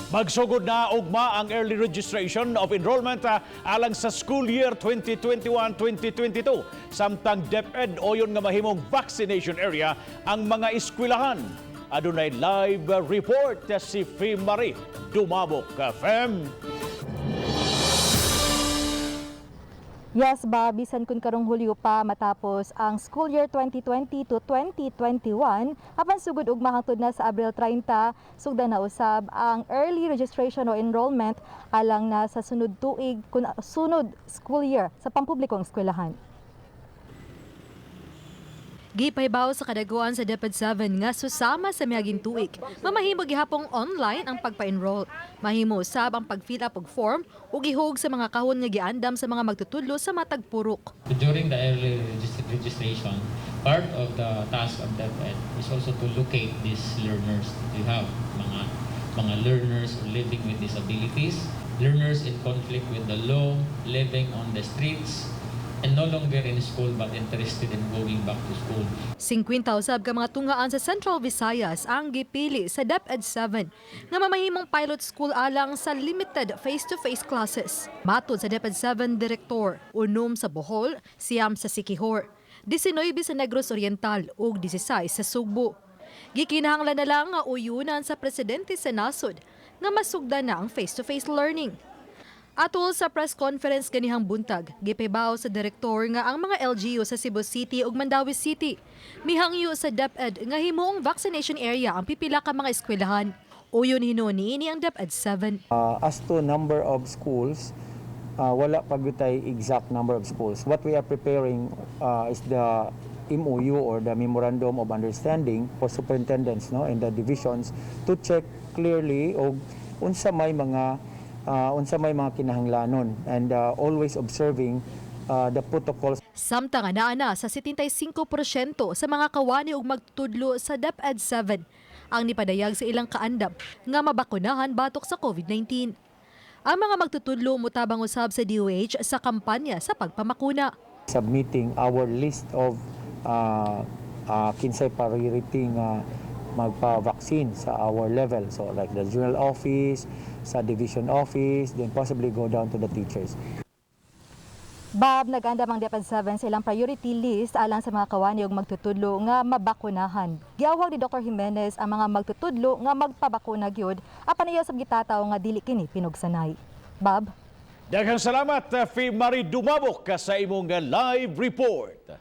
Magsugod na ugma ang early registration of enrollment alang sa school year 2021-2022. Samtang DepEd oyon nga mahimong vaccination area ang mga eskwelahan. Adunay live report si Fee Marie Dumabok. Fem. Yes, ba, bisan kun karong Hulyo pa matapos ang school year 2020 to 2021, apan sugod ugma hangtod na sa Abril 30, sugdan na usab ang early registration o enrollment alang na sa sunod tuig kun sunod school year sa pampublikong eskwelahan. Gipahibaw sa kadaguan sa DepEd 7 nga susama sa miaging tuig, mamahimo gihapong online ang pagpa-enroll. Mahimo usab ang pag-fill up og form ug ihug sa mga kahon nga giandam sa mga magtutudlo sa matag purok. During the early registration, part of the task of DepEd is also to locate these learners that we have, mga learners living with disabilities, learners in conflict with the law, living on the streets, and no longer in school but interested in going back to school. 50 usab ka mga tungaan sa Central Visayas ang gipili sa DepEd 7 nga mamahimong pilot school alang sa limited face-to-face classes. Matod sa DepEd 7 Director, 6 sa Bohol, 9 sa Siquijor, 19 sa Negros Oriental ug 16 sa Sugbo. Gikinahanglan na lang nga uyunan sa presidente sa nasod nga masugdan na ang face-to-face learning. Atol sa press conference ganihang buntag, gipahibaw sa direktor nga ang mga LGU sa Cebu City ug Mandaue City mihangyo sa DepEd nga himuong vaccination area ang pipila ka mga eskwelahan. Uyon hinuon niini ang DepEd 7. As to number of schools, wala pa gyud tay exact number of schools. What we are preparing is the MOU or the Memorandum of Understanding for superintendents, no, in the divisions to check clearly og unsa may mga kinahanglanon and always observing the protocols. Samtang anaa na sa 75% sa mga kawani ug magtutudlo sa DepEd 7 ang nipadayag sa ilang kaandam nga mabakunahan batok sa COVID-19. Ang mga magtutudlo mutabang usab sa DOH sa kampanya sa pagpamakuna. Submitting our list of kinsay priority nga magpa-vaccine sa our level. So like the general office, sa division office, then possibly go down to the teachers. Bob, nag-andam ang DepEd 7 sa ilang priority list alang sa mga kawani ug magtutudlo nga mabakunahan. Giawhag ni Dr. Jimenez ang mga magtutudlo nga magpabakuna gyud apan iya sab gitataw nga dili kini pinugsanay. Bob? Daghang salamat, Fee Marie Dumabok, sa imong live report.